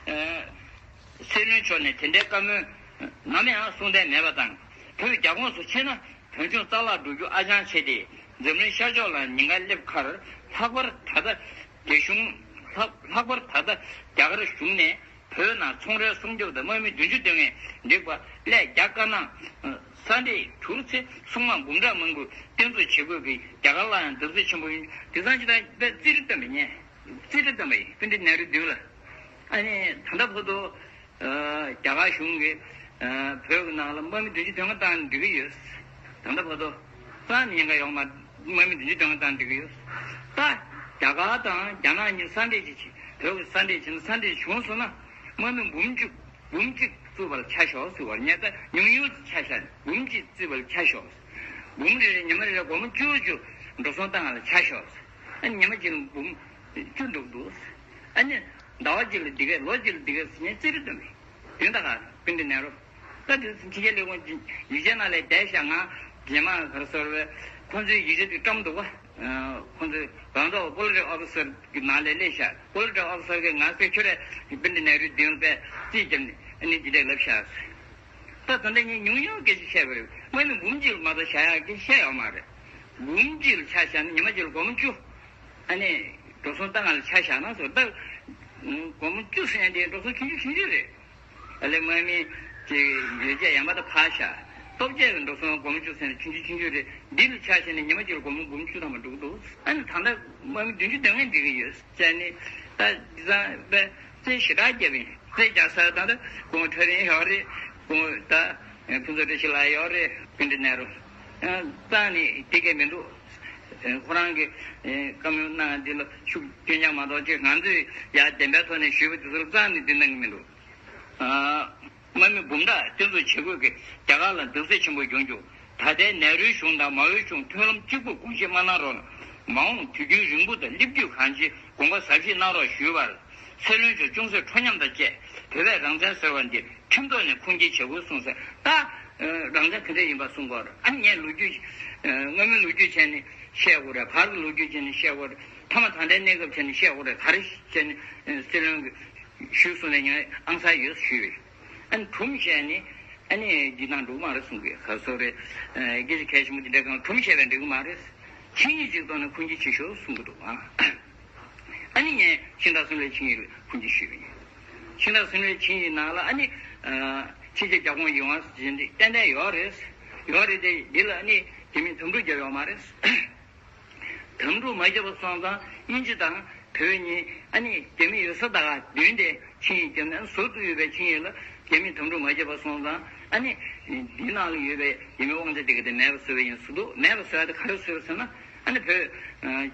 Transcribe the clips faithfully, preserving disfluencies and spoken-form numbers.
སྲིད་བློན་མཆོག་ནས་དེ་འདྲའི་བཀའ་མོལ་ནམ་ཡང་གསུང་གཏན་མེད་པ་དང་། བོད་རྒྱ་ཁོངས་སུ་ཕྱིན་ན་བོད་ལྗོངས་རྩ་བརླག་འགྲོ་རྒྱུ་ཨ་ཅང་ཆེ་སྟེ། འཛམ་གླིང་ཤར་ཕྱོགས་ལ་ཉེན་ཁ་སླེབས་ཁར། ལྷག་པར་ད་ལྟ་རྒྱ་གཞུང་ལྷག་ལྷག་པར་ད་ལྟ་རྒྱ་གར་གཞུང་ནས་བོད་ནང་ཚོང་རའི་སྲུང་སྐྱོབ་དང་དམག་མི་བདུན་ཅུ་དོན་ལྔའི་འགྲིག་པ་སླད་རྒྱ་དཀར་ནག་ས་འདྲེས་གྱུར་ཚེ་སྲུང་དམག་འབུམ་ཕྲག་མང་པོ་བཏོན་འཛུགས་བྱེད་དགོས་ཀྱི་རྒྱ་གར་ལ་ཡང་བརྡབ་གསིག་ཆེན་པོ་ཡིན། དེང་སང་ཅི་ལྟར་དཔེ་རྩིས་རིག་བཏོན་པ་ཉན། རྩིས་རིག་བཏོན་པ་ཡིན། པཎྜི་ཏ་ནེ་རུ་མདུན་ལ། ཨ་ནི་ད་ལྟ་བར་དུ་རྒྱ་གར་གཞུང་གིས་བོད་ཀྱི་ནང་ལ་དམག་མི་བདུན་ཅུ་དོན་ལྔ་བཏང་ནས་འགྲིག་གི་ཡོད། ད་ལྟ་བར་དུ་རྩ་ནས་ཉེན་ཁ་ཡོང་མ། དམག་མི་བདུན་ཅུ་དོན་ལྔ་བཏང་ནས་འགྲིག་གི་ཡོད། ད་རྒྱ་གར་དང་རྒྱ་ནག་གཉིས་ས་འདྲེས་ཅིག་བྱེད། བོད་ཀྱི་ས་འདྲེས་བྱེད་ན་ས་འདྲེས་བྱུང་སོང་ན་དམག་མི་འབུམ་གཅིག་འབུམ་གཅིག་བཙུགས་པར་ཆ་ཞོག་ཟེར་བ་ཉེན་ཁ་ཉུང་ཉུང་ཆ་བཞག་ནས་འབུམ་གཅིག་བཙུགས་པར་ཆ་ཞོག་འབུམ་རེ་རེ་ཉི་མ་རེ་རེ་སྒོར་མོ་བཅུ་བཅུ་འགྲོ་སོང་བཏང་བ་ལ་ཆ་ཞོག་ཨ་ཉི་མ་གཅིག་ལ་འབུམ་བཅུ་འགྲོ་གི་འདུག་ཨ་ནི་ཟླ་བ་གཅིག་ལ་འདི་གས་ལོ་གཅིག་ལ་འདི་གས་ཟེར་ནས་རྩིས་རིག་བཏོན་པས། དེ་འདྲ་ག་པཎྜི་ཏ་ནེ་རུ། ད་དེ་ཕྱི་རྒྱལ་ལས་ཁུངས་ཀྱི་ཡིག་ཆའི་ནང་ལ་བསྡད་ཤག་ང་རྗེས་མ་ག་རེ་ཟེར་བས། ཁོང་ཚོའི་ཡིག་ཆ་དེ་བཀྲམ་འདུག་བ། ཁོང་ཚོའི་རང་ཚོ་པོ་ལི་ཊིག་ཨོ་ཕི་སར་གྱི་ནང་ལ་སླེབས་ཤག་པོ་ལི་ཊིག་ཨོ་ཕི་སར་གྱིས་ང་ཚོས་ཁྱོད་ར་པཎྜི་ཏ་ནེ་རུའི་མདུན་ལ་རྩིས་བརྒྱབ་ནས་ཨ་ནི་འདི་འདྲས་ལབ་ཤག་ད་ད་ལྟ་ངས་ཉུང་ཉུང་སྐད་ཆ་བཤད་པ་རེད། དམག་མི་འབུམ་གཅིག་ལ་མ་གཏོགས་བཞག་ཡག་སྐད་ཆ་བཤད་ཡོད་མ་རེད། འབུམ་གཅིག་ལ་ཆ་བཞག་ན་ཉི་མ་གཅིག་ལ་སྒོར་མོ་བཅུ། ཨ་ནི་འགྲོ་སོང་ལྟ་ག་ལ་ཆ་བཞག་ན་ཟེར། ད་སྒོར་མོ་བཅུ་ཟེར་ཡ་དེ་འགྲོ་སོང་ཆུང་ཆུང་ཆུང་ཆུང་རེད། ཨ་ལས་དམག་མི་གི་ཡོ་བྱད་ཡར་མར་ད་ཕར་བཞག་སྟོབས་ཆེ་བའི་འགྲོ་སོང་སྒོར་མོ་བཅུ་ཟེར་ན་ཆུང་ཆུང་ཆུང་ཆུང་རེད། འདི་ལ་ཆ་བཞག་ན་ཉི་མ་གཅིག་ལ་སྒོར་མོ་འབུམ་བཅུ་ཐམ་པ་འགྲོ་གི་འདུག་ཨ་ནི་ད་ལྟ་དམག་མི་བདུན་ཅུ་དོན་ལྔ་འགྲིག་གི་ཡོད་ཟེར་ནས། ད་འདི་ཚང་པས་རྩིས་ཞེ་དྲག་བརྒྱབ་ཡིན། རྩིས་རྒྱག་ས་ད་ལྟ་ཁོང་ཁྲ་རིན་ཡོད་རེད། ཁོང་ད་ཕུན་ཚོགས་བཀྲ་ཤིས་ལགས་ཡོད་རེད། པཎྜི་ཏ་ནེ་རུ། རྩ་ནས་དེ་གས་མི་འདུག་ཁོ་རང་གི་བཀའ་མོལ་གནང་འདི་ལ་ཤུགས་སྐྱོན་ཀྱང་མ་གཏོགས་ཅིག་ང་ཚོས་ཡར་བདེན་པའི་ཐོག་ནས་ཞུས་པ་དེ་ཚོ་ལ་རྩ་ནས་འདི་གནང་གི་མི་འདུག་དམག་མི་འབུམ་ཕྲག་བཏོན་འཛུགས་བྱེད་དགོས་ཀྱི་རྒྱ་གར་ལ་བརྡབ་གསིག་ཆེན་པོ་ཡོང་རྒྱུ། ད་ལྟའི་ནེ་རུའི་གཞུང་དང་མའོའི་གཞུང་མཐུན་ལམ་གཅིག་པུ་དགོངས་བཞེས་མ་གནང་རོགས་གནང་། མ་འོངས་དུས་རྒྱུན་རིང་པོ་དང་སླེབས་དུས་གང་ཆེ་དགོངས་པ་ཟབ་བཞེས་གནང་རོགས་ཞུས་པར། སྲིད་བློན་མཆོག་ཅུང་ཟད་ཁྲོ་ཉམས་དང་བཅས་བོད་པས་རང་བཙན་ཟེར་བ་འདི་ཁྲིམས་ཐོག་ནས་ཁུངས་སྐྱེལ་བྱེད་དགོས་གསུངས་ཟེར། ད་རང་བཙན་ག་འདྲ་ཡིན་པ་གསུང་དགོས་རེད། ཨ་ནི་ངས་ལོ་རྒྱུས་སྔོན་མའི་ལོ་རྒྱུས་བྱས་ནས་བཤད་དགོས་རེད། བར་གྱི་ལོ་རྒྱུས་བྱས་ནས་བཤད་དགོས་རེད། མཐའ་མ་ད་ལྟའི་གནས་སྐབས་བྱས་ནས་བཤད་དགོས་རེད། ག་རེ་བྱས་ནས་སྲིད་བློན་གྱི་ཞུས་སོང་ནས་ཡང་ཨང་གསར་ཡོད་ཞུས་རེད། ཨ་ནི་གྲུམ་བཤད་ནས་ཨ་ནི་འདི་ནང་འགྲོ་གི་མ་རེད་གསུང་གི། ག་སོ་རེད། སྐད་ཆ་གལ་ཆེན་པོ་འདི་འདྲ་གང་གྲུམ་བཤད་པས་འགྲིག་གི་མ་རེད། ཆིངས་ཡིག་ཅིག་ཐོག་ནས་ཁུངས་སྐྱེལ་བྱེད་ཤོག་གསུང་གི་འདུག་ཨ་ཨ་ནི་ངས་ཕྱི་ཟླ་གསུམ་པའི་ཆིངས་ཡིག་ལ་ཁུངས་སྐྱེལ་ཞུས་པ་ཡིན། ཕྱི་ཟླ་གསུམ་པའི་ཆིངས་ཡིག་ནང་ལ་ཨ་ནི་ཕྱི་རྒྱལ་རྒྱ་ཁོངས་ཡོང་བ་ཟེར་འདི་ཏན་ཏན་ཡོད་རེད། ཡོད་རེད་དེ་འདི་ལ་ཨ་ནི་རྒྱ་མིས་དམ་ཕྲུག་བརྒྱབ་ཡོད་མ་རེད། དམ་ཕྲུག་མ་བརྒྱབ་པ་སོང་ཙང་དབྱིན་ཇི་དང་བོད་གཉིས་ཨ་ནི་རྒྱ་མི་ཡོད་ས་ད་ག་བདུན་དེ་ཆིངས་ཡིག་བརྒྱབ་ནས་ཟུར་དུ་ཡོད་པའི་ཆིངས་ཡིག་ལ་རྒྱ་མིས་དམ་ཕྲུག་མ་བརྒྱབ་པ་སོང་ཙང་ཨ་ནི་འདི་ནང་ལ་ཡོད་པའི་རྒྱ་མི་དབང་ཆ་དེ་ག་དེ་མེད་པ་བཟོ་བ་ཡིན་ཟེར་འདུག་མེད་པ་བཟོ་ཡ་དེ་ག་རེ་བཟོས་ཟེར་ན་ཨ་ནི་བོད་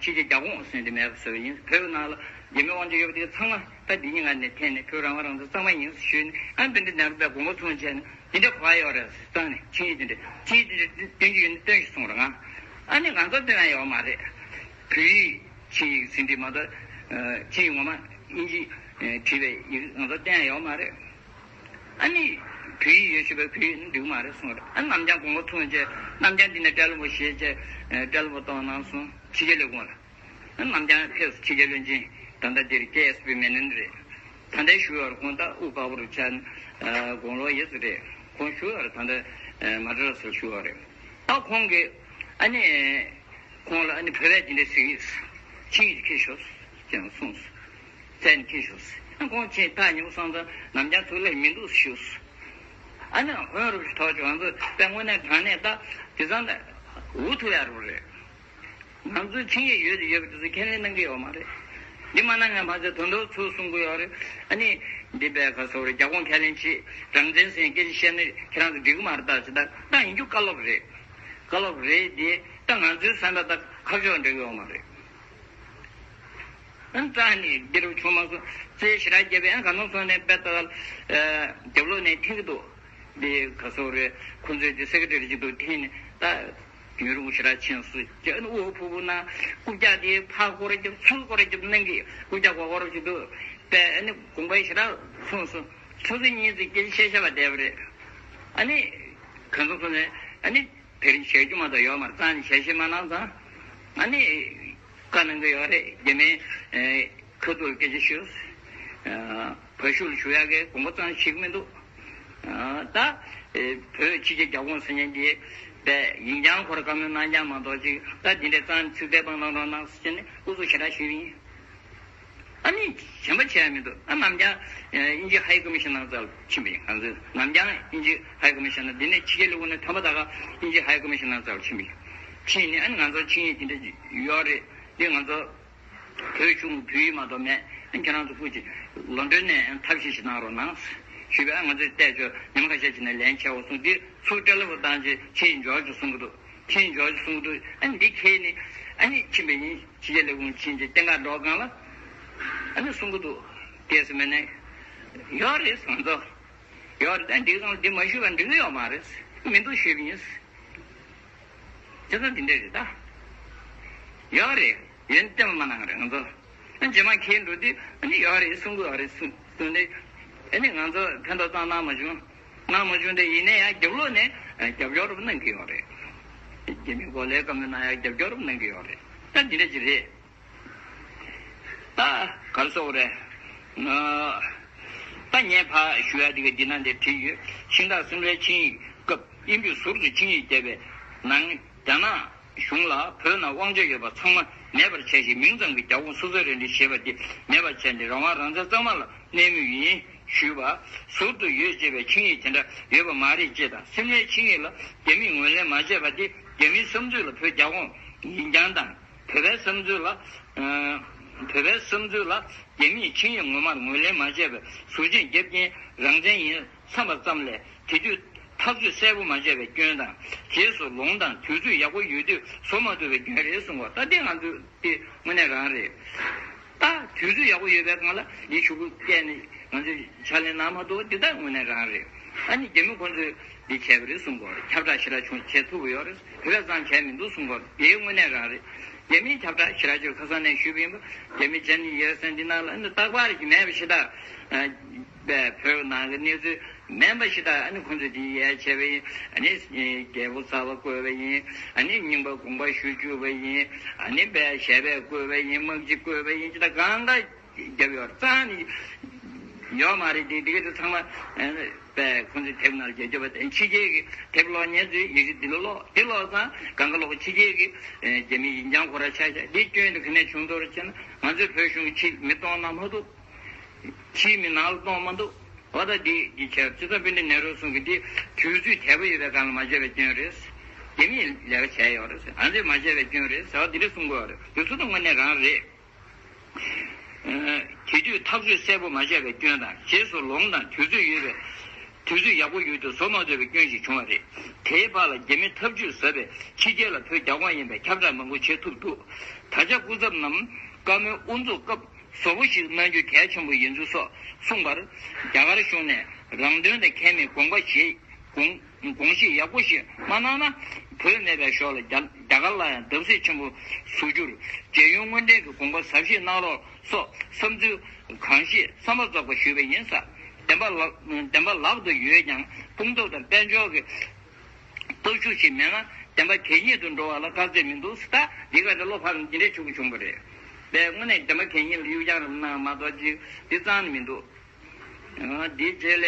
ཕྱི་རྒྱལ་རྒྱ་ཁོངས་ཟེར་དེ་མེད་པ་བཟོ་བ་ཡིན། བོད་ནང་ལ་རྒྱ་མི་དབང་ཆ་ཡོད་པ་དེ་ཚང་མ་ད་འདི་གཉིས་ཀ་ནས་འཐེན་ནས་བོད་རང་དབང་རང་བཙན་གཙང་མ་ཡིན་ཟེར་ཞུས་ནས་ཨ་ནི་དེ་འདྲ་ནང་ལ་དགོངས་པ་ཚོམས་བྱས་ནས། འདི་འདྲ་གོ་བ་ཡོད་རེད་བསམ་ནས་ཆིངས་ཡིག་འདི་འདྲ་ཆིངས་ཡིག་འདི་འདྲ་སྟོན་ཞིག་གསུངས་རེད། ང་ཨ་ནི་ང་ཚོ་སྟོན་ཡ་ཡོད་མ་རེད། བོད་ཡིག་ཆིངས་ཡིག་ཟིན་བྲིས་མ་གཏོགས་ཆིངས་ཡིག་ངོ་མ་དབྱིན་ཇིས་བྲིས་པའི་ཡིག་ང་ཚོ་སྟོན་ཡ་ཡོད་མ་རེད། ཨ་ནི་བོད་ཡིག་ཡོད་ཞུས་པའི་བོད་ཡིག་འགྲིག་མ་རེད་གསུངས་རེད། ཨ་ནི་ནམ་རྒྱང་དགོངས་པ་ཚོམས་བྱས་ནམ་རྒྱང་འདི་ནས་བཀྲ་ལྷུན་པོ་ཞེས་བྱས་བཀྲ་ལྷུན་པོ་གཏོང་གནང་སོང་ཕྱི་རྒྱལ་ལས་ཁུངས་ལ། ནམ་རྒྱང་ཕེབས་ཕྱི་རྒྱལ་བློན་ཆེན་ད་ལྟ་འདིར་ཀེ་ཨེས་པི་མི་ནན་རེད། ད་ལྟའི་ཞུ་ཡོད་རེད། ཁོང་ད་དབུ་དཀར་པོ་རུ་ཆགས་དགུང་ལོ་ཡོད་ས་རེད། ཁོང་ཞུ་ཡོད་རེད། ད་ལྟ་མ་ཌི་ར་སར་ཞུ་ཡོད་རེད། ད་ཁོང་གིས་ཨ་ནི་ཁོང་ལ་ཨ་ནི་བོད་པས་དེ་འདྲ་ཟེར་གྱི་ཆིངས་ཡིག་འཁྱེར་ཤོག་ཅེས་གསུངས་སོང་། བཙན་འཁྱེར་ཤོག་ཨ་ཁོང་ཆེས་ཐག་ཉེ་པོ་སོང་ཙང་ནམ་རྒྱང་ཐུགས་ལས་མི་འདུག་ཞུས་སོང་། ཨ་ནི་ཧོན་རུབ་ཐོག་ཅོག་ང་ཚོ་དཔེ་དངོས་གནས་དྲང་གནས་ད་དེ་ཙང་ད་འུ་ཐུག་ཡ་རུ་རེད། ང་ཚོའི་ཆིངས་ཡིག་ཡོད་དུ་ཡོད་པ་དེ་ཚོ་ཁས་ལེན་གནང་གི་ཡོད་མ་རེད། འདི་མ་གནང་ངས་མ་ཚད་དོན་དུ་ཚུར་གསུང་གི་ཡོད་རེད། ཨ་ནི་འདི་པའི་ག་སོག་རེད། རྒྱ་ཁོངས་ཁས་ལེན་བྱེད་རང་བཙན་ཟེར་སྐད་ཆ་བཤད་ན་ཁྱེད་རང་ཚོ་འགྲིག་གི་མ་རེད་ད་ཟེར། ད་ད་ཡིན་རྒྱུ་བཀའ་སློབ་རེད། བཀའ་སློབ་རེད་དེ་ད་ང་ཚོའི་བསམ་པ་ད་ཁ་ཕྱོགས་འགྲིག་གི་ཡོད་མ་རེད། ཨ་ནི་ད་ནི་འདི་རུ་བྱུང་མ་སོང་རྩེ་ཞེ་དྲག་བརྒྱབ་པས་ཨ་ག་ནང་སོང་ནས་དཔེ་ད་རྒྱབ་ལོགས་ནས་འཐེན་གི་འདུག་འདི་ག་སོག་རེད། ཁོ་ཚོས་འདི་སེ་ཀེ་ཊ་རི་ཅིག་ཏུ་འཐེན་ནས་ད་ཡུན་རིང་པོ་ཞེ་དྲག་ཕྱིན་སོང་། ཅེས་ཨ་ནི་དབུ་བ་ཕུར་བུ་ན་རྐུབ་བཀྱག་དེ་ཕར་སྐོར་རྒྱབ་ཚུར་སྐོར་རྒྱབ་གནང་གི་རྐུབ་བཀྱག་སྐོར་སྐོར་ཞིག་འདུག་པས། ཨ་ནི་དགོངས་པ་ཞེ་དྲག་སོང་སོང་། སོ་སོ་གཉིས་ཚེ་སྐད་ཆ་བཤད་བཤད་པ་བསྡད་པ་རེད། ཨ་ནི་གང་ཚོ་སོང་ནས་ཨ་ནི་དེ་རིང་བྱེད་རྒྱུ་མ་གཏོགས་ཡོད་མ་རེད། རྩ་ནས་བྱ་བྱེད་མ་གནང་ཙང་ཨ་ནི་བཀའ་གནང་གི་ཡོད་རེད། རྒྱ་མིའི་ཁ་ཐུག་ལ་སྐད་ཆ་ཞུས། བ་ཤུལ་ཞུ་ཡག་གི་དགོངས་པ་ཙང་ཞིག་མི་འདུག་ད་བོད་ཕྱི་རྒྱལ་རྒྱ་ཁོངས་ཟེར་མཁན་དེ་པས་ཡིན་ཀྱང་ཁོ་ར་བཀའ་མོལ་གནང་ཀྱང་མ་གཏོགས་ཅིག་ད་འདི་འདྲའི་ཙང་ཚིག་དེ་སྤང་གནང་རོགས་གནང་ཟེར་ནས་ཨུ་ཚུགས་ཞེ་དྲག་ཞུས་ཡིན། ཨ་ནི་གཞན་པ་བྱས་ཡ་མི་འདུག་ཨ་ནམ་རྒྱང་དབྱིན་ཇི་ཧའི་ཀོ་མི་ཤན་ནང་ཙལ་ཕྱིན་པ་ཡིན། ང་ཚོས་ནམ་རྒྱང་དབྱིན་ཇི་ཧའི་ཀོ་མི་ཤན་ནང་འདི་ནས་ཕྱི་རྒྱལ་ལས་ཁུངས་ནས་ཐོན་པ་ད་ག་དབྱིན་ཇི་ཧའི་ཀོ་མི་ཤན་ནང་ཙལ་ཕྱིན་པ་ཡིན། ཕྱིན་ནས་ཨ་ནི་ང་ཚོར་ཆིངས་ཡིག་དེ་འདྲ་ཡོད་རེད། འདི་ང་ཚོ་བོད་གཞུང་བོད་ཡིག་མ་གཏོགས་མེད། ཨ་ནི་ཁྱེད་རང་ཚོ་སྐུ་མཁྱེན་ལོན་ཌོན་ནས་ཐབས་ཤེས་ཤིག་གནང་རོགས་གནང་ཞུས་པས། ཨ་ང་ཚོས་བལྟས་ཆོག་ཉི་མ་ཁ་ཤས་ཅིག་ནས་ལན་ཆེ་བ་གསུངས། འདི་ཚུར་ཊེ་ལེ་ཕོན་བཏང་རྗེས་ཆིངས་ཡིག་འཇོག་རྒྱུ་གསུང་གི་འདུག་ཆིངས་ཡིག་འཇོག་རྒྱུ་གསུང་གི་འདུག་ཨ་ནི་འདི་ཁྱེར་ནས་ཨ་ནི་ཕྱིན་པ་ཡིན། ཕྱི་རྒྱལ་ལས་ཁུངས་ཕྱིན་རྗེས་བསྟན་ཁ་འགྲོ་སྒང་ལ་ཨ་ནི་གསུང་གི་འདུག་སྐྱེས་སུ་མེད་ནས་ཡོད་རེད་ང་ཚོ། ཡོད་རེད། ད་འདི་སྒང་ལ་འདི་མ་ཞུས་པ་འགྲིག་གི་ཡོད་མ་རེད། མི་འདུག་ཞུས་པ་ཡིན། བྱས་ཙང་འདི་འདྲ་རེད་ད། ཡོད་རེད། ཡོན་ཏན་མ་གནང་རེད་ང་ཚོ། ཨ་རྗེས་མ་ཁྱེད་འགྲོ་དུས་ཨ་ནི་ཡོད་རེད་གསུང་གི་ཡོད་རེད་གསུང་གསུང་ནས། ཨ་ནི་ང་ཚོ་ཕན་ཐོགས་ཙང་གནང་མ་བྱུང་། གནང་མ་བྱུང་དེ་ཡིན་ནའི་ཡང་རྒྱབ་ལོགས་ནས་རྒྱབ་སྐྱོར་རུ་གནང་གི་ཡོད་རེད། རྒྱ་མི་གོ་ལའི་བཀའ་མོལ་གནང་ཡག་རྒྱབ་སྐྱོར་རུ་གནང་གི་ཡོད་རེད། ད་འདི་འདྲ་ཅིག་རེད། ད་ག་རེ་ཟེར་དགོས་རེད། ད་ངས་ཕར་ཞུ་ཡ་དེ་ག་འདི་ན་འདིར་བྲིས་ཡོད། ཤིང་སྟག་སིམ་ལའི་ཆིངས་ཡིག་སྐབས་དབྱིན་བོད་ཟུར་དུ་ཆིངས་ཡིག་བརྒྱབ་པའི་ནང་རྒྱ་ནག་གཞུང་ལ་བོད་ནང་དབང་ཆ་ཡོད་པ་ཚང་མ་མེད་པར་བྱས་ཤིང་། མིང་ཙམ་གྱི་རྒྱ་ཁོངས་སོ་སོའི་རེད་འདུག་ཞེས་པ་དེ་མེད་པར་བྱས་ཏེ། རང་དབང་རང་བཙན་གཙང་མ་ལ་གནས་མུས་ཡིན་ཞུས་པ། ཟུར་དུ་ཡོད་ཅེས་པའི་ཆིངས་ཡིག་དེ་འདྲ་ཡོད་པ་མ་རེད་ཅེས་དང་། སིམ་ལའི་ཆིངས་ཡིག་ལ་རྒྱ་མིས་ངོས་ལེན་མ་བྱས་པ་དེ་རྒྱ་མིའི་བསམ་ཚུལ་ལ་བོད་རྒྱ་ཁོངས་ཡིན་རྐྱང་དང་། བོད་པའི་བསམ་ཚུལ་ལ། ཨ། བོད་པའི་བསམ་ཚུལ་ལ་རྒྱ་མིས་ཆིངས་ཡིག་ངོ་མར་ངོས་ལེན་མ་བྱས་པའི་ཟུར་མཆན་བརྒྱབ་རྐྱེན། རང་བཙན་ཡིན་བསམ་པ་ཙམ་ལས་དེ་དུས་ཐག་གཅོད་གསལ་པོ་མ་བྱས་པའི་སྐྱོན་དང་། རྗེས་སུ་ལོང་དང་དུས་ཚོད་ཡག་པོ་ཡོད་དུས་བཟོ་མ་ཐུབ་པའི་སྐྱོན་རེད་གསུངས་པ། ད་དེ་ང་ཚོས་དེ་དངོས་གནས་རང་རེད། ད་དུས་ཚོད་ཡག་པོ་ཡོད་པའི་སྒང་ལ་འདི་ཞུ་སྐུལ་བསྐྱལ་ནས་ང་ཚོས་ཕྱག་ལས་གནང་མ་ཐུབ་པ་འདི་ད་དངོས་གནས་རང་རེད། ཨ་ནི་རྒྱ་མི་ཁོང་ཚོས་འདི་བྱས་པ་རེད་གསུངས་པ་རེད། ཁྱབ་བསྒྲགས་ཞེ་དྲག་བྱུང་བྱེད་ཐུབ་ཀྱི་ཡོད་རེད། བོད་པས་ཙང་བྱས་མི་འདུག་གསུངས་པ་རེད། དེའི་དངོས་གནས་རང་རེད། རྒྱ་མིས་ཁྱབ་བསྒྲགས་ཞེ་དྲག་ཅིག་ཁ་སང་ནས་ཞུས་པ་ཡིན་པ། རྒྱ་མི་ཇན་ནི་ཡེར་སན་འདི་ནང་ལ་ཨ་ནི་རྟག་པར་གྱི་མེད་པ་ཞེ་དྲག་པས་བོད་ནང་གི་གནས་ཚུལ་མེད་པ་ཞེ་དྲག་ཨ་ནི་ཁོང་ཚོས་འདི་ཡས་བྱས་པ་ཡིན། ཨ་ནི་རྒྱལ་པོ་ཚ་བ་བསྐོས་པ་ཡིན། ཨ་ནི་རྙིང་པ་དགོངས་པ་ཞུ་བཅུག་པ་ཡིན། ཨ་ནི་པས་ཞལ་པས་བསྐོས་པ་ཡིན། དམག་སྤྱི་བསྐོས་པ་ཡིན། ཅི་ད་གང་ལྟར་རྒྱབ་ཡོད་རྩ་ནས་ཡོད་མ་རེད། དེ་དེ་ག་དེ་ཚང་མ་པས་ཁོང་ཚོའི་དེབ་ནང་རྒྱབ་རྒྱབ་པ་དེ་ཕྱི་རྒྱལ་གྱི་དེབ་ཀློག་མཁན་ཚོས་ཡི་གེ་འདི་ལ་ཀློག་འདི་ཀློག་ཙང་གང་ག་ལོག་ཕྱི་རྒྱལ་གྱི་རྒྱ་མི་ཡིན་རྐྱང་ཁོ་ར་ཆ་ཤས་འདི་སྐྱོན་དེ་ག་ནས་བྱུང་འདུག་ཟེར་ན། ང་ཚོའི་བོད་གཞུང་གི་ཕྱི་མི་གཏོང་ན་མ་གཏོགས། ཕྱིའི་མི་ནང་ལ་གཏོང་མ་འདུག་འོ་ད་འདི་འདི་བྱས་ཅི་ཙམ་དཔེ་འདི་ནེ་རོ་གསུང་གི་འདི་དུས་ཚོད་དལ་པོ་ཡོད་པའི་སྒང་ལ་མ་བྱས་པའི་སྐྱོན་རེད། རྒྱ་མིས་ལས་ཀ་བྱས་ཡོད་རེད། ང་ཚོས་མ་བྱས་པའི་སྐྱོན་རེད་ཟེར་བ་འདི་འདྲ་གསུང་གི་ཡོད་རེད། དུས་ཚོད་དང་དངོས་གནས་རང་རེད། དེ་དུས་ཐག་གཅོད་གསལ་པོ་མ་བྱས་པའི་སྐྱོན་དང་། རྗེས་སུ་ལོང་དང་དུས་ཚོད་ཡོད་པའི་དུས་ཚོད་ཡག་པོ་ཡོད་དུས་བཟོ་མ་ཐུབ་པའི་སྐྱོན་ཞིག་བྱུང་བ་རེད། དེའི་བར་ལ་རྒྱ་མི་ཐབས་ཇུས་ཟབ་པས་ཕྱི་རྒྱལ་ལ་བོད་རྒྱ་ཁོངས་ཡིན་པའི་ཁྱབ་བསྒྲགས་མང་པོ་བྱེད་ཐུབ་འདུག་ད་ཆ་སྐུ་ཚབ་རྣམས་བཀའ་མོལ་དབུ་འཛུགས་སྐབས་བཟོ་པོ་ཞིག་གནང་རྒྱུ་གལ་ཆེན་པོ་ཡིན་ཚུལ་སོགས་གསུངས་པར། རྒྱ་གར་གཞུང་ནས་རང་དོན་དང་ཁྱད་མེད་དགོངས་པ་བཞེས་དགོངས་དགོངས་བཞེས་ཡག་པོ་ཞིག་མ་གནང་ན། བོད་མེད་པའི་ཞོར་ལ་རྒྱ་རྒྱ་གར་ལ་ཡང་བརྡབ་གསིག་ཆེན་པོ་བཟོ་རྒྱུར་རྒྱལ་ཡོངས་དངོས་འབྲེལ་གྱི་དགོངས་པ་ཟབ་བཞེས་གནང་རོགས་སོགས་བསམ་ཚུལ་གང་བཞེས་བསམ་པ་རྫོགས་པ་ཞུས་པ་ཡིན་ཟེར། བདེན་པ་ལག་བདེན་པ་ལག་ཏུ་ཡོད་ཀྱང་དཔུང་སྟོབས་དང་དཔལ་འབྱོར་གྱི་སྟོབས་ཤུགས་ཤིག་མེད་ན་བདེན་པ་གད་སྙིགས་དུ་འགྲོ་བ་ལ་དཀའ་ཚེགས་མི་འདུག་ཟེར། ད་འདི་ག་འདྲ་བློ་ཕམ་འདི་འདྲ་བྱུང་བྱུང་བ་རེད། པས་དངོས་གནས་བདེན་པ་གད་སྙིགས་ལ་གཡུག་རྐྱང་རེ་གནང་མ་གཏོགས་ཅིག་འདི་རྩ་ནས་མི་འདུག་འདིའི་རྗེས་ལ་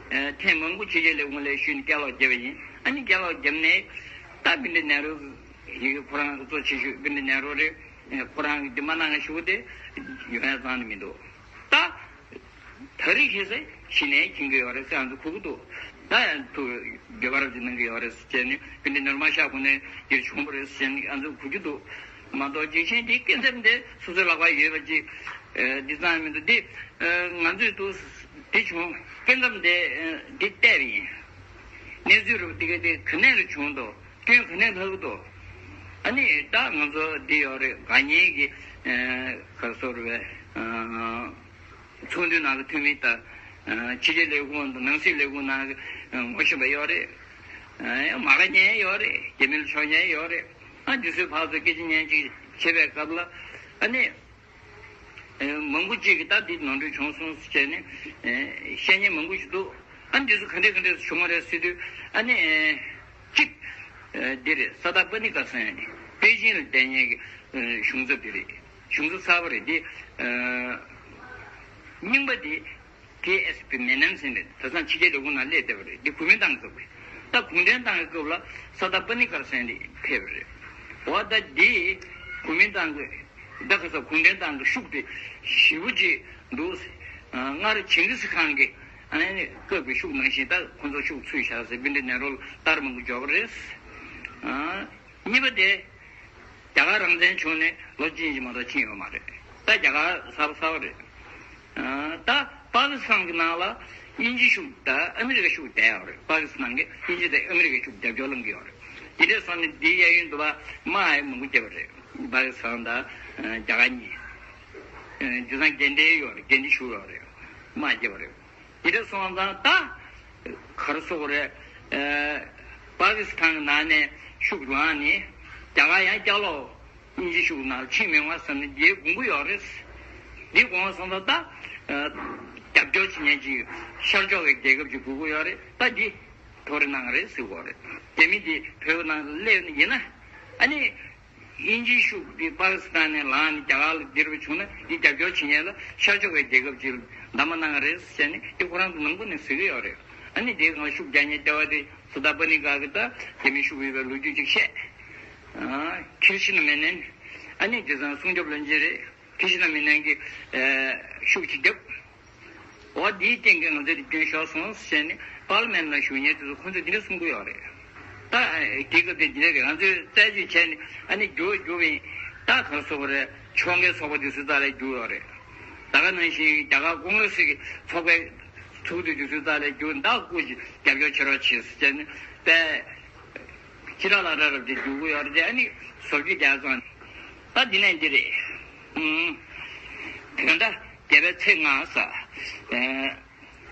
ཨ་ཐེངས་མང་པོ་ཕྱི་རྒྱལ་ལས་ཁུངས་ལ་ཞུས་ནས་སྐད་ལོག་བརྒྱབ་པ་ཡིན། ཨ་ནི་སྐད་ལོག་བརྒྱབ་ནས་ད་བྷི་ཏི་ནེ་རུ་ཡི་གེ་ཁོ་རང་གཙོ་ཆེ་ཤོས་བྷི་ཏི་ནེ་རུ་རེད། ཁོ་རང་གིས་འདི་མ་གནང་ཞུ་དེ་ཡོང་ཡ་རྩ་ནས་མི་འདུག་ད་ད་རེས་ཤེས་ཚེ་གཞི་ནས་མཁྱེན་གྱི་ཡོད་རེད་ཟེར་ང་ཚོ་གོ་གི་འདུག་ད་ཡང་ཐུགས་དགྱེས་པ་རབ་ཅིག་གནང་གི་ཡོད་རེད་ཟེར་བྱས་ནས་བྷི་ཏི་ནེ་རུ་མ་ཤག་གོང་ནས་འདིར་བྱུང་བ་རེད་ཟེར་ནས་ང་ཚོ་གོ་གི་འདུག་མ་གཏོགས་འཇིགས་ཆེན་འདི་སྐྱེ་མཚམས་འདི་སོ་སོའི་ལག་པར་ཡོད་པ་ཅིག་འདི་ཙམ་མི་འདུག་འདི་ང་ཚོས་འདུག་འདི་བྱུང་སྐྱེ་མཚམས་འདི་འདི་བལྟས་པ་ཡིན། གནས་ཚུལ་རུ་འདི་ག་འདི་ག་ནས་རུ་བྱུང་འདུག་སྐྱོན་ག་ནས་ལྷག་འདུག་ཨ་ནི་ད་ང་ཚོ་འདི་ཡོད་རེད། དགའ་ཉེ་གི་ག་སོར་བའི་ཚོགས་འདུའི་ནང་གི་འཐུས་མི་དང་ཕྱི་རྒྱལ་ལས་ཁུངས་དང་ནང་སྲིད་ལས་ཁུངས་ནང་གི་ངོ་ཤེས་པ་ཡོད་རེད། མ་དགའ་མཁན་ཡོད་རེད། རྒྱ་མི་ལ་ཕྱོགས་མཁན་ཡོད་རེད། ཨ་འདི་ཚོའི་བར་དུ་སྐད་ཆ་ཉན་ཅིག་བྱེད་པའི་སྐབས་ལ་ཨ་ནི། མང་པོ་ཅིག་གིས་ད་འདི་ནོར་འཁྲུལ་བྱུང་སོང་ཟེར་བྱས་ནས་བཤད་མཁན་མང་པོ་ཞིག་འདུག་ཨ་འདི་ཚོ་ག་འདྲས་ག་འདྲས་བྱུང་བ་རེད་ཟེར་དུས་ཨ་ནི་གཅིག་འདི་རེད། ས་ཏཱ་པ་ནི་ཀ་ཟེར་ནས་པེ་ཅིན་ལ་བསྡད་མཁན་གྱི་གཞུང་ཚབ་འདི་རེད། གཞུང་ཚབ་གསར་པ་རེད་འདི། རྙིང་པ་འདི་ ཊི་ཨེས་པི་མེ་ནན་ཟེར་ནས་དེང་སང་ཕྱི་རྒྱལ་ལས་ཁུངས་ནང་སླེབས་བསྡད་པ་རེད། འདི་གོ་མིན་ཏང་གི་སྐབས་རེད། ད་གུང་ཁྲན་ཏང་གི་སྐབས་ལ་ས་ད་པ་ནི་ཀར་ཟེར་ནས་ཕེབས་པ་རེད། འོ་ད་འདི་གོ་མིན་ཏང་གི་ད་ག་ས་གུང་ཁྲན་ཏང་གི་ཤུགས་དེ་ཞེ་པོ་ཅིག་འདུག་སྔར་ཇིང་གིས་ཁང་གི་ཨ་ནི་སྐབས་ཀྱི་ཤུགས་ནང་བཞིན་ད་ཁོ་ཚོ་ཤུགས་ཚུད་བཞག་ཟེར་བི་འདི་ནེ་རོ་ལ་ལྟར་མང་པོ་འཇོག་གི་རེད། གཉིས་པ་དེ། རྒྱ་གར་རང་བཙན་བྱུང་ནས་ལོ་གཅིག་ཅིག་མ་གཏོགས་ཕྱིན་ཡོད་མ་རེད། ད་རྒྱ་གར་གསར་པ་གསར་པ་རེད། ཨ། ད་པ་ཀི་སི་ཐན་གྱི་ནང་ལ་དབྱིན་ཇི་ཤུགས་དང་ཨ་མི་རི་ཀ་ཤུགས་བསྡད་ཡོད་རེད། པ་ཀི་སི་ཐན་གྱིས་དབྱིན་ཇི་དང་ཨ་མི་རི་ཀའི་ཤུགས་རྒྱབ་སྐྱོར་གནང་གི་ཡོད་རེད། དེ་འདྲ་སོང་ནས་འདིའི་གཡས་གཡོན་དུ་བ་དམག་ཡང་མང་པོ་བརྒྱབ་པ་རེད། པ་ཀི་སི་ཐན་དང་རྒྱ་གར་གཉིས། ཨ། དེང་སང་འགན་འདྲེན་ཡོད་རེད། འགན་འཁྲི་ཞུ་ཡོད་རེད། དམག་བརྒྱབ་པ་རེད། དེ་འདྲ་སོང་ཙང་ད་ག་རེ་ཟེར་དགོས་རེད། ཨ། པ་ཀི་སི་ཐན་གྱི་ནང་ནས་ཤུགས་ལངས་ནས་རྒྱ་གར་ཡང་བསྐྱར་ལོག་དབྱིན་ཇི་ཤུགས་ནང་ཕྱིན་མི་ཡོང་བ་བསམ་ནས་འདིའི་དགོངས་པ་ཡོད་རེད། འདིའི་དགོངས་པ་སོང་ཙང་ད་རྒྱབ་སྐྱོར་བྱེད་མཁན་ཅིག་ཤར་ཕྱོགས་ཀྱི་རྒྱལ་ཁབ་ཅིག་དགོས་ཀྱི་ཡོད་རེད། ད་འདི་ཐོ་རེ་གནང་གི་རེད་ཟེར་དགོས་རེད། རྒྱ་མི་འདི་བོད་ནང་སླེབས་ཡིན་ན་ཨ་ནི། དབྱིན་ཇིའི་ཤུགས་དེ་པ་ཀི་སི་ཐན་ནས་ལངས་ནས་རྒྱ་གར་ལ་འདིར་བྱུང་ན་འདི་རྒྱབ་སྐྱོར་བྱེད་མཁན་ལ་ཤར་ཕྱོགས་པའི་རྒྱལ་ཁབ་ཅིག་ལ་འདམས་པ་གནང་གི་རེད་ཟེར་ནས་དེ་ཁོ་རང་ཚོ་ནང་ཁུལ་ནས་ཟེར་གྱི་ཡོད་རེད། ཨ་ནི་དེའི་སྒང་ལ་ཤུགས་རྒྱག་མཁན་ལྟེ་བ་དེ་ས་ད་པ་ནི་ཀར་གྱིས་ད་རྒྱ་མིའི་ཤུགས་ཡོད་པའི་ལོ་རྒྱུས་ཅིག་བཤད། ཨ། ཁིར་ཤི་ན་མེ་ནན། ཨ་ནི་དེང་སང་སྲུང་སྐྱོབ་བློན་ཆེན་རེད། ཁིར་ཤི་ན་མེ་ནན་གྱིས་ཤུགས་ཅིག་བརྒྱབ། འོ་དེའི་སྟེང་གི་ང་ཚོས་དེ་སྐྱོན་ཤོར་སོང་ཟེར་ནས་པར་ལི་མེན་ལ་བཞུགས་མཁན་དེ་ཚོ་ཁོ་ཚོས་དེ་འདྲ་གསུང་གི་ཡོད་རེད། ད་དེ་སྐབས་དེ་འདི་འདྲ་རེད། ང་ཚོས་རྩད་གཅོད་བྱས་ནས་ཨ་ནི་རྒྱུག་རྒྱུག་བས་ད་ག་རེ་ཟེར་དགོས་རེད། ཕྱོགས་འགལ་ཚོགས་པ་དེ་ཚོའི་རྩ་ལ་རྒྱུག་ཡོད་རེད། ད་ག་ནང་བཞིན་རྒྱ་གར་ཀོང་རེ་སི་གི་ཚོགས་པའི་ཚོགས་འདུ་དེ་ཚོའི་རྩ་ལ་རྒྱུག་ད་སྐུ་ཞིག་རྒྱབ་སྐྱོར་བྱེད་རོགས་བྱེད་ཟེར་ནས་པས་ཕྱི་ལ་ལ་ར་རབ་ཅིག་རྒྱུག་གི་ཡོད་རེད། ཨ་ནི་བཟོ་བཅོས་རྒྱག་ཙང་ད་འདི་ནས་འདི་རེད། ཨུམ། བོད་ཟླ་བརྒྱད་པའི་ཚེས་ལྔ་ས། ཨེ།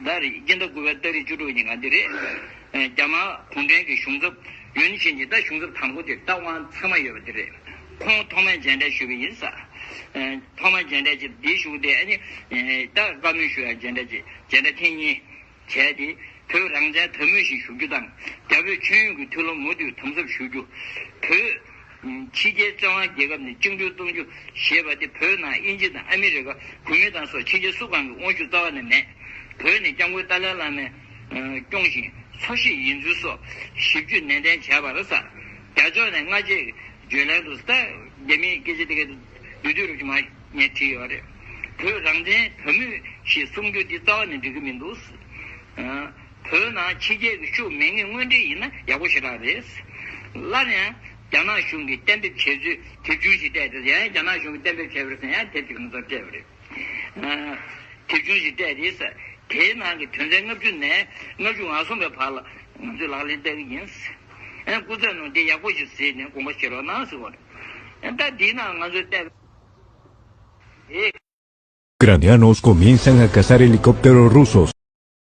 ཟླ་རེ་སྤྱི་ཟླ་དགུ་པའི་ཏ་རིག་བཅུ་དྲུག་ཉིན་ག་འདི་རེད། ཨེ། རྒྱ་དམར་གུང་ཁྲན་གྱི་གཞུང་ཚབ་ཡོན་ཆིན་གྱིས་ད་གཞུང་ཚབ་དང་པོ་དེ་ལྟ་དབང་ཚང་མ་ཡོད་པ་འདི་རེད། ཁོང་ཐོག་མར་མཇལ་འཕྲད་ཞུས་པ་ཡིན་ས། ཨེ། ཐོག་མར་མཇལ་འཕྲད་ཅིག་འདིའི་གཞུག་དེ་ཨ་ནི། ཨེ། ད་བཀའ་མོལ་ཞུ་ཡ་མཇལ་འཕྲད་ཅིག་མཇལ་འཕྲད་ཐེངས་གཉིས་བྱས་ཏེ་བོད་རང་བཙན་དོན་དམ་ཞིག་ཞུ་རྒྱུ་དང་རྒྱ་བོད་ཆོས་ཡོང་གི་མཐུན་ལམ་མུ་མཐུད་དམ་ཟབ་ཞུ་རྒྱུ། བོད། ཕྱི་རྒྱལ་བཙན་དབང་རྒྱལ་ཁབ་ནས་བཅིངས་འགྲོལ་གཏོང་རྒྱུ་ཞེས་པ་དེ་བོད་ནང་དབྱིན་ཇི་དང་ཨ་མི་རི་ཀ་གུང་མེ་ཏང་སོགས་ཕྱི་རྒྱལ་སུ་གང་གི་དབང་ཤུགས་རྩ་བ་ནས་མེད། བོད་ནས་སྐྱབས་མགོན་ཏཱ་ལའི་བླ་མས་སྐྱོང་ཞིང་འཚོ་གཞིས་ཡིན་ཚུལ་སོགས་ཞིབ་འཇུག་ནན་ཏན་བྱས་པ་རེད་ས། རྒྱ་ཕྱོགས་ནས་སྔ་རྗེས་བརྗོད་ལན་དུ་ས་རྒྱ་མིའི་སྐད་ཆ་དེ་ག་དུས་དུས་རུ་ཅིག་མ་ངས་བྲིས་ཡོད་རེད། བོད་རང་བཙན་དོན་དམ་ཞེས་གསུང་རྒྱུ་འདི་རྩ་བ་ནས་འགྲིག་གི་མི་འདུག། བོད་ནང་ཕྱི་རྒྱལ་གྱི་ཤུགས་མེད་ངེས་དངོས་འབྲེལ་ཡིན་ན་ཡག་པོ་ཞེ་དྲག་རེད། སླར་ཡང་རྒྱ་ནག་གཞུང་གིས་གཏན་འབེབས་བྱས་ཚུལ་དེབ་ཆུང་ཞིག་སྤྲད་དེ་ཡང་རྒྱ་ནག་གཞུང་གིས་གཏན་འབེབས་བྱས་པ་རེད་ཟེར་ཡང་དེབ་ཅིག་ང་ཚོར་སྤྲད་པ་རེད། དེབ་ཆུང་ཞིག་སྤྲད་དེ་ས་དེའི་ནང་གི་དོན་ཚན་ལྔ་བཅུ་ནས་ལྔ་བཅུ་ང་གསུམ་པའི་བར་ལ་ང་ཚོས་ལག་ལེན་བསྟར་གྱི་ཡིན། ཨ། སྐུ་ཚབ་ནང་དེ་ཡག་པོ་ཞིག་གཟིགས་ནས་དགོངས་པ་བཞེས་རོགས་གནང་ཟེར་བ་རེད། ད་དེའི་ནང་ང་ཚོས་བལྟས་པ། Ucranianos comienzan a cazar helicópteros rusos.